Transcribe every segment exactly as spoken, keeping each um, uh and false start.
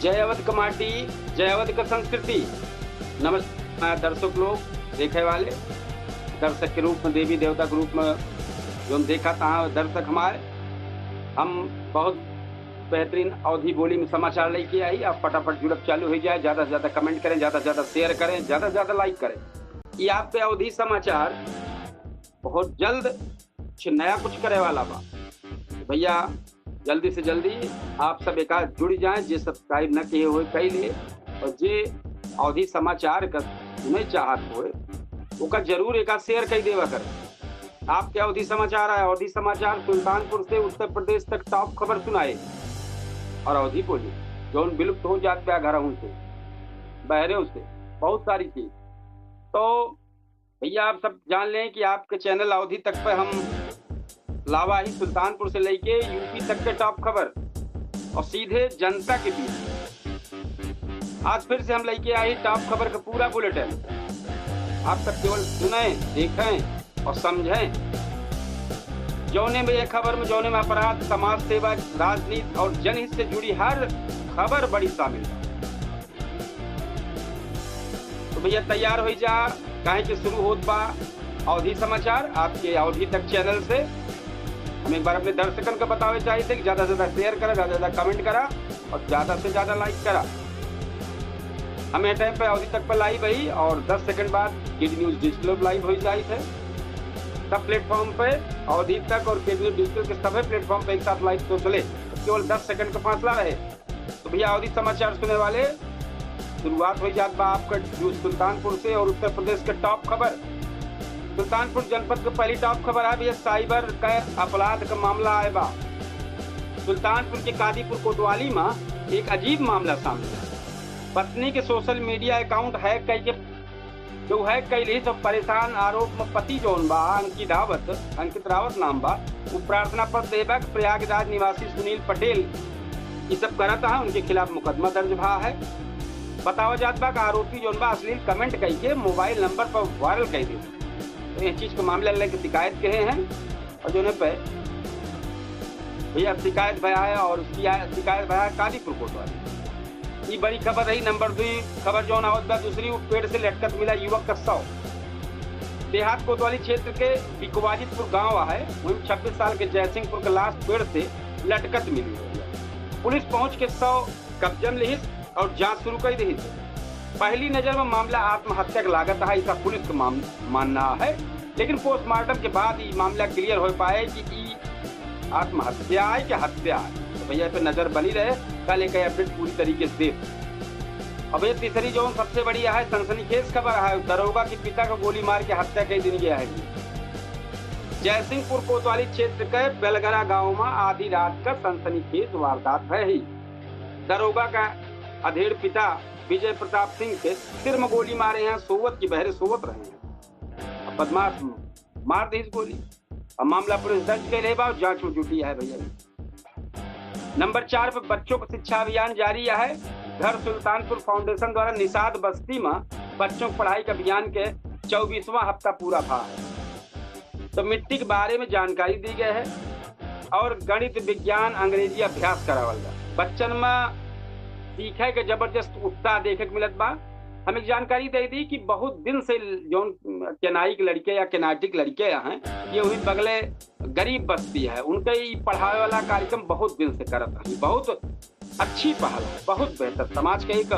जय अवध क माटी, जय अवध क संस्कृति। नमस्कार दर्शक लोग, देखे वाले दर्शक के रूप में, देवी देवता के रूप में जौन देखत हैं दर्शक हमारे, हम बहुत बेहतरीन अवधी बोली में समाचार लेके आई। आप फटाफट जुड़ब चालू होइ जाए, ज्यादा से ज्यादा comment करें, ज्यादा से ज्यादा share करें, ज्यादा से ज्यादा like करें। ये आपके अवधी समाचार बहुत जल्द कुछ नया कुछ करे वाला बा। तो भैया, जल्दी से जल्दी आप सब एका जुड़ जाएं, जे subscribe न किहे होए, कइ लिए, और जे अवधी समाचार का सुने चाहत होए, ओका जरूर एका share कइ देवा करें। आपके अवधी समाचार है, अवधी समाचार सुल्तानपुर से उत्तर प्रदेश तक top खबर सुनाए। और अवधी बोली, जौन विलुप्त हो जात बा घरहूँ से, बहरे से, बहुत सारी चीज। तो भैया, आप सब जान लें कि आपके channel अवधी तक पे हम लावा ही सुल्तानपुर से लेके यूपी तक के top खबर और सीधे जनता के बीच। आज फिर से हम लेके आए top खबर का पूरा bulletin। आप सब केवल सुने, देखें और समझें। जौने में ये खबर में, जौने में अपराध, समाज सेवा, राजनीति और जनहित से जुड़ी हर खबर बड़ी शामिल है। तो भैया, तैयार होइ जा, काहे कि शुरू होत बा अवधी समाचार आपके अवधी तक channel से। हम एक बार अपने दर्शकन का बतावे चाहित है कि ज्यादा से ज्यादा share करा, ज्यादा से ज्यादा comment करा और ज्यादा से ज्यादा like करा। हम ये time पे अवधी तक पे live है और दस second बाद केडी News Digital live होइ जाइत है। सब platform पे अवधी तक और केडी News Digital के सभी platform पे एक साथ live show चले, केवल दस second का फासला रहे। तो भैया, अवधी समाचार सुने वाले, शुरुआत होइ जात बा आपका जो सुल्तानपुर से और उत्तर प्रदेश के top खबर। सुल्तानपुर जनपद के पहली top खबर है भैया, cyber के अपराध का मामला आए बा। सुल्तानपुर के कादीपुर कोतवाली में एक अजीब मामला सामने आए। पत्नी के social media account hack कइके जो hack कइ लिहिस, तो परेशान आरोप में पति जौन बा, अंकित रावत, अंकित रावत नाम बा, उ प्रार्थना पत्र देबा के प्रयागराज निवासी सुनील पटेल ई सब करत हैं, उनके खिलाफ मुकदमा दर्ज भा है। बतावा जात बा कि आरोपी जौन बा, अश्लील comment कइके mobile number पर viral कइ दे। तो ये चीज के मामला लेके शिकायत कहे हैं और जौने पे भैया शिकायत भया है और उसकी आ-, शिकायत भया है कादीपुर कोतवाली। ई बड़ी खबर रही। नंबर दुई खबर जौन आवत बा दूसरी, वो पेड़ से लटकत मिला युवक का शव। देहात कोतवाली क्षेत्र के बिकवाजितपुर गांव है, वहीं छब्बीस साल के जयसिंहपुर के लाश पेड़ से लटकत मिली है। पुलिस पहुंच के शव कब्जा में लिहिस और जांच शुरू कर दी। पहली नजर में मामला आत्महत्या के लागत है, ऐसा पुलिस का माम-, मानना है, लेकिन postmortem के बाद ई मामला clear हो पाए कि ई आत्महत्या है कि हत्या है। तो भैया, पे नजर बनी रहे, कल एक update पूरी तरीके से देब। अब ये तीसरी जौन सबसे बड़ी है, सनसनीखेज खबर है, दरोगा के पिता को गोली मार के हत्या कर दी गया है। जयसिंहपुर कोतवाली क्षेत्र के बेलगरा गांव में आधी रात का सनसनीखेज वारदात भय ही। दरोगा का अधेड़ पिता विजय प्रताप सिंह के सिर में गोली मारे हैं, सोवत की बहरे सोवत रहे हैं। अब बदमाश मार दी इस गोली। अब मामला पुलिस दर्ज कर ले बा, जांच में जुटी है भैया। नंबर चार पे बच्चों का शिक्षा अभियान जारी है। घर सुल्तानपुर foundation द्वारा निषाद बस्ती में बच्चों की पढ़ाई के अभियान के चउबीसवाँ हफ्ता पूरा भा है। तो मिट्टी के बारे में जानकारी दी गई है और गणित, विज्ञान, अंग्रेजी अभ्यास करावल बा। बच्चन में सीखे के जबरदस्त उत्साह देखे के मिलत बा। हम एक जानकारी दे दी कि बहुत दिन से जौन केनाई के लड़के या केनाटी के लड़के हैं, ये वही बगले गरीब बस्ती है, उनके ई पढ़ावे वाला कार्यक्रम बहुत दिन से करत हैं। बहुत अच्छी पहल है, बहुत बेहतर। समाज के एक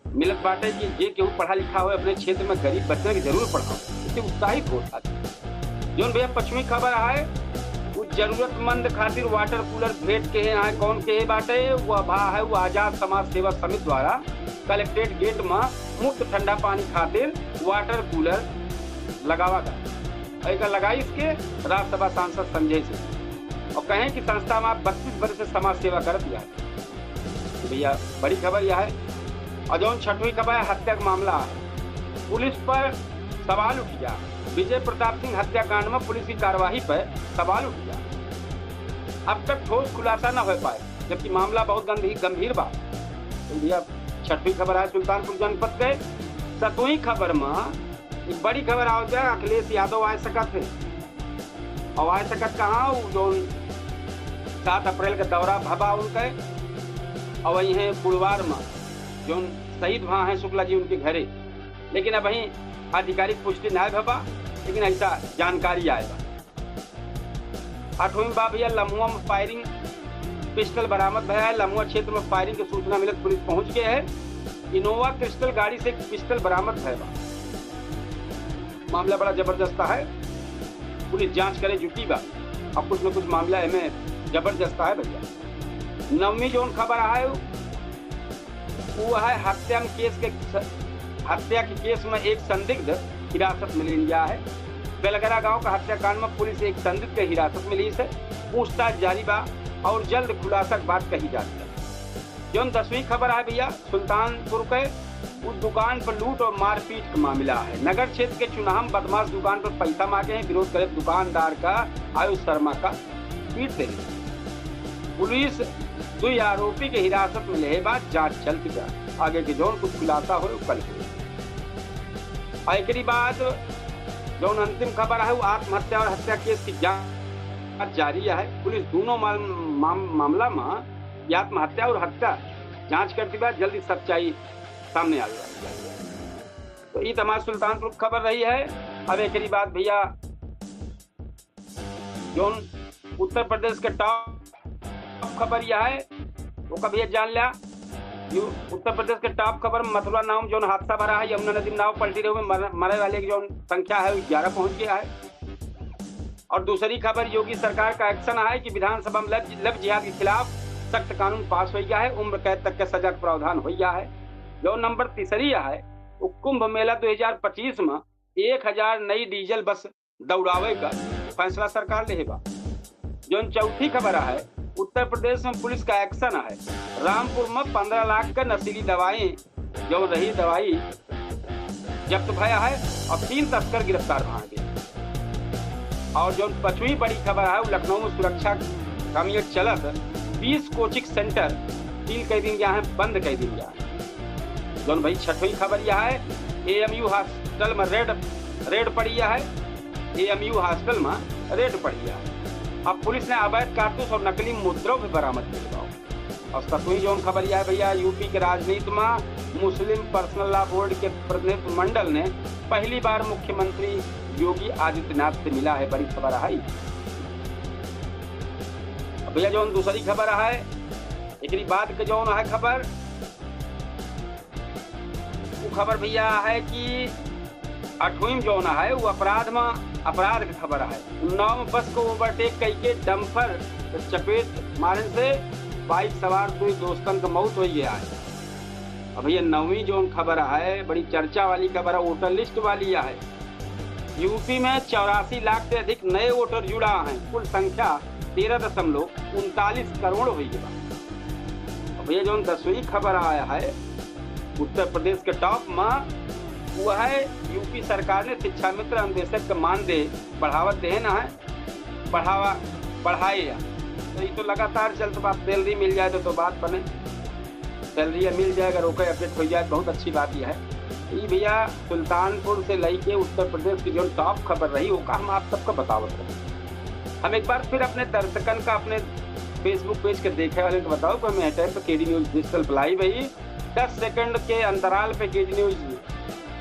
मिलत बाटे कि जे केहू पढ़ा लिखा होए, अपने क्षेत्र में गरीब बच्चन के जरूर पढ़ाओ, इससे उत्साहित होत आदमी। जौन भैया पश्चिमी खबर है, वो जरूरतमंद खातिर water cooler भेंट के हैं, कौन के बाटे, वो भा है, वो आजाद समाज सेवा समिति द्वारा कलेक्ट्रेट गेट में मुफ्त ठंडा पानी खातिर water cooler लगावा गया। और एकर लगाइस के राज्यसभा सांसद संजय सिंह और कहें कि संस्था में आप बत्तीस बरस से समाज सेवा करत या। तो भैया, बड़ी खबर यह है। और जौन छठवीं खबर है, हत्या का मामला है, पुलिस पर सवाल उठ गया। विजय प्रताप सिंह हत्याकांड में पुलिस की कार्यवाही पर सवाल उठ गया। अब तक ठोस खुलासा न हो पाए, जबकि मामला बहुत गंभीर, गंभीर बा। तो भैया, छठवीं खबर है सुल्तानपुर जनपद के। सतवीं खबर में एक बड़ी खबर आवत बा, अखिलेश यादव आ सकत है। और आ सकत कहाँ, उ जौन सात अप्रैल के दौरा भवा उनके, अउर वहीं है बुढ़वार में जौन शहीद भा हैं शुक्ला जी उनके घरे, लेकिन अबहीं आधिकारिक पुष्टि नाय भवा, लेकिन ऐसा जानकारी आए बा। आठवीं बा भैया, लम्हुआ में firing pistol बरामद भया है। लम्हुआ क्षेत्र में firing के सूचना मिलत पुलिस पहुंच गए है। Innova Crystal गाड़ी से एक pistol बरामद भया बा। मामला बड़ा जबरदस्त है, पुलिस जांच करे जुटी बा। अब कुछ न कुछ मामला एमे जबरदस्त है भैया। नवमी जौन खबर है वो है हत्या में केस के, हत्या के केस में एक संदिग्ध हिरासत में लीन गया है। बेलगरा गांव का हत्याकांड में पुलिस एक संदिग्ध के हिरासत में ली से पूछताछ जारी बा और जल्द खुलासा के बात कही जाती है। जौन दसवीं खबर है भैया, सुल्तानपुर के उ दुकान पर लूट और मारपीट का मामला है। नगर क्षेत्र के चुनाह में बदमाश दुकान पर पैसा मांगे हैं, विरोध करे दुकानदार का आयुष शर्मा का पीट दे। पुलिस दुई आरोपी के हिरासत में लेहे बाद जांच चलत बा। आगे के जौन कुछ खुलासा होए, उ कल होए। और एकरी बाद जौन अंतिम खबर है, वो आत्महत्या और हत्या केस की जांच जारी है। पुलिस दोनों माम-, माम-, मामला में, ये आत्महत्या और हत्या, जांच करत बा, जल्दी सच्चाई सामने आवे वाली है। तो ई तो हमार सुल्तानपुर खबर रही है। अब एकरी बाद भैया जौन उत्तर प्रदेश के top खबर यह है, वो का भैया जान लिया। यू-, उत्तर प्रदेश के top खबर, मथुरा नाव में जौन हादसा भरा है, यमुना नदी में नाव पलटी रहे में मर-, मरे वाले की जौन संख्या है, वो ग्यारह पहुंच गया है। और दूसरी खबर, योगी सरकार का action है कि विधानसभा में love, love जिहाद के खिलाफ सख्त कानून पास हो गया है, उम्र कैद तक के सजा का प्रावधान हो गया है। जौन नंबर तीसरी है, वो कुंभ मेला दो हजार पच्चीस में एक हजार नई डीजल बस दौड़ावे का फैसला सरकार लेहे बा। जौन चौथी खबर है, उत्तर प्रदेश में पुलिस का action है। रामपुर में पन्द्रह लाख का नशीली दवाई, जौन रही दवाई जब्त भया है और तीन तस्कर गिरफ्तार भा गए। और जौन पचवीं बड़ी खबर है, वो लखनऊ में सुरक्षा कमियत चलत बीस कोचिंग सेंटर सील कर दीन गया है, बंद कर दीन गया है। जौन भाई छठवीं खबर यह है, एएमयू हॉस्टल में रेड, रेड पड़ी है, एएमयू हॉस्टल में रेड पड़ी है। अब पुलिस ने अवैध कारतूस और नकली मुद्रा भी बरामद कर लिया। और सतवीं जौन खबर यह है भैया, यूपी के राजनीति में मुस्लिम पर्सनल लॉ बोर्ड के प्रतिनिधित्व मंडल ने पहली बार मुख्यमंत्री योगी आदित्यनाथ से मिला है, बड़ी खबर है। अब भैया जौन दूसरी खबर है, एकरी बाद के जौन है खबर, वो खबर भैया है कि अठवीं जौन है, वो अपराध में, अपराध की खबर है। उन्नाव में बस को overtake करके डंपर चपेट मारन से बाइक सवार दो दोस्तन का मौत हो गया है। अब भैया नवीं जौन खबर है, बड़ी चर्चा वाली खबर है, वोटर लिस्ट वाली है। यूपी में चौरासी लाख से अधिक नए वोटर जुड़ा हैं, कुल संख्या तेरह दशमलव उनतालीस करोड़ हो गई बा। अब भैया जौन दसवीं खबर आया है उत्तर प्रदेश के top में, वो है यूपी सरकार ने शिक्षा मित्र अन्वेषक के मानदेय बढ़ावत देहे ना है, बढ़ावा, बढ़ाए या। तो ये तो लगातार चलत बात, सैलरी मिल जाए तो, तो बात बने। सैलरी मिल जाए, अगर ओकर अपडेट हो जाए, बहुत अच्छी बात यह है। ई भैया सुल्तानपुर से लेके उत्तर प्रदेश की जो top खबर रही, ओका हम आप सबका बतावत रहे। हम एक बार फिर अपने दर्शकन का, अपने Facebook पेज के देखे वाले को बताओ कि हम यह टाइम पे केडी न्यूज डिजिटल पे लाइव है। दस सेकंड के अंतराल पे केडी न्यूज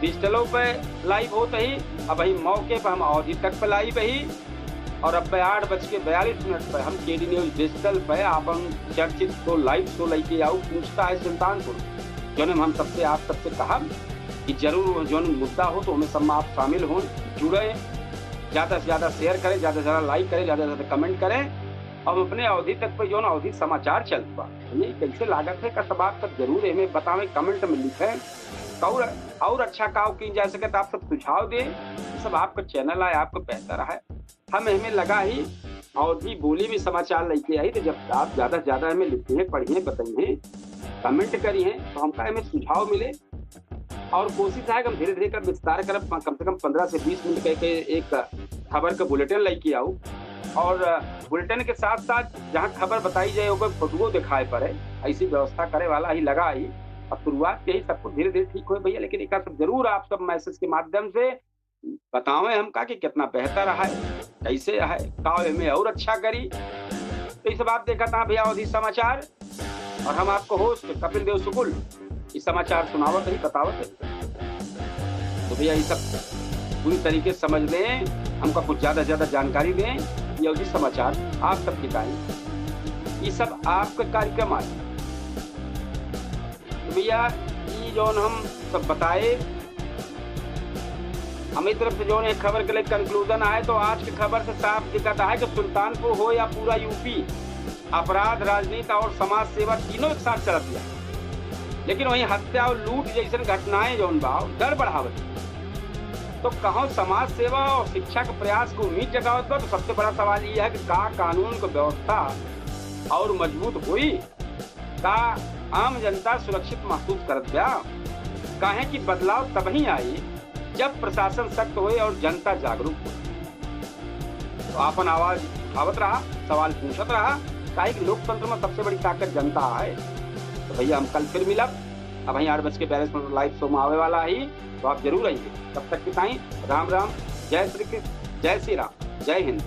डिजिटलों पे लाइव होत ही। अब वही मौके पे हम अवधी तक पे लाइव ही। और अब आठ बज के बयालीस मिनट पे हम केडी न्यूज डिजिटल पे आपन चर्चित शो, लाइव शो लेके आऊ, पूछता है सुल्तानपुर, जौन हम सबसे, आप सबसे कहा कि जरूर जौन मुद्दा हो तो हमें सब में आप शामिल हों, जुड़े, ज्यादा से ज्यादा शेयर करें, ज्यादा से ज्यादा लाइक करें, ज्यादा से ज्यादा कमेंट करें। और अपने अवधी तक पे जौन अवधी समाचार चलत बा, हमें कैसे लागत है का, सब आप सब जरूर हमें बतावें, कमेंट में लिखें। और, और अच्छा काव की जा सके तो आप सब सुझाव दें। सब आपका चैनल है, आपको बेहतर है। हम हमें लगा ही अवधी बोली में समाचार लेके आई, तो जब आप ज्यादा से ज्यादा हमें लिखिए, पढ़िए, बताइए, कमेंट करिए, तो हमका हमें सुझाव मिले। और कोशिश है कि हम धीरे धीरे कर विस्तार करब, कम से कम पन्द्रह से बीस मिनट कह के एक खबर का बुलेटिन लेके आऊ। और बुलेटिन के साथ साथ जहाँ खबर बताई जाए, ओकर फोटुओ दिखाए पड़े, ऐसी व्यवस्था करे वाला ही लगा ही। अब शुरुआत यही, सब कुछ धीरे धीरे ठीक होए भैया, लेकिन एक सब जरूर आप सब मैसेज के माध्यम से बतावें हमका कि कितना बेहतर है, कैसे है, का एमे और अच्छा करी। तो ये सब आप देखत हैं भैया अवधी समाचार। और हम आपको होस्ट कपिल देव शुक्ल ई समाचार सुनावत ही, बतावत ही। तो भैया, ई सब पूरी तरीके से समझ लें, हमका कुछ ज्यादा से ज्यादा जानकारी दें, ये अवधी समाचार आप सबके ताईं। ई सब आपके कार्यक्रम आए। तो भैया, ई जौन हम सब बताए, हमारी तरफ से जौन एक खबर के लिए कंक्लूजन आए, तो आज की खबर से साफ दिखता है कि सुल्तानपुर हो या पूरा यूपी, अपराध, राजनीति और समाज सेवा तीनों एक साथ चलत बा। लेकिन वहीं हत्या और लूट जैसन घटनाएं जौन बा, डर बढ़ावत। तो कहूँ समाज सेवा और शिक्षा के प्रयास को उम्मीद जगावत बा, तो सबसे बड़ा सवाल ये है कि का कानून क व्यवस्था और मजबूत होई? का आम जनता सुरक्षित महसूस करत बा? काहे कि बदलाव तबही आई, जब प्रशासन सख्त होए और जनता जागरूक होए। तो आपन आवाज उठावत रहा, सवाल पूछत रहा, काहे कि लोकतंत्र में सबसे बड़ी ताकत जनता है। तो भैया, हम कल फिर मिलब। अबहीं आठ बज के बयालीस मिनट लाइव शो में आवे वाला ही, तो आप जरूर आइए। तब तक के ताईं राम राम, जय श्री कृष्ण, जय श्री राम, जय हिंद।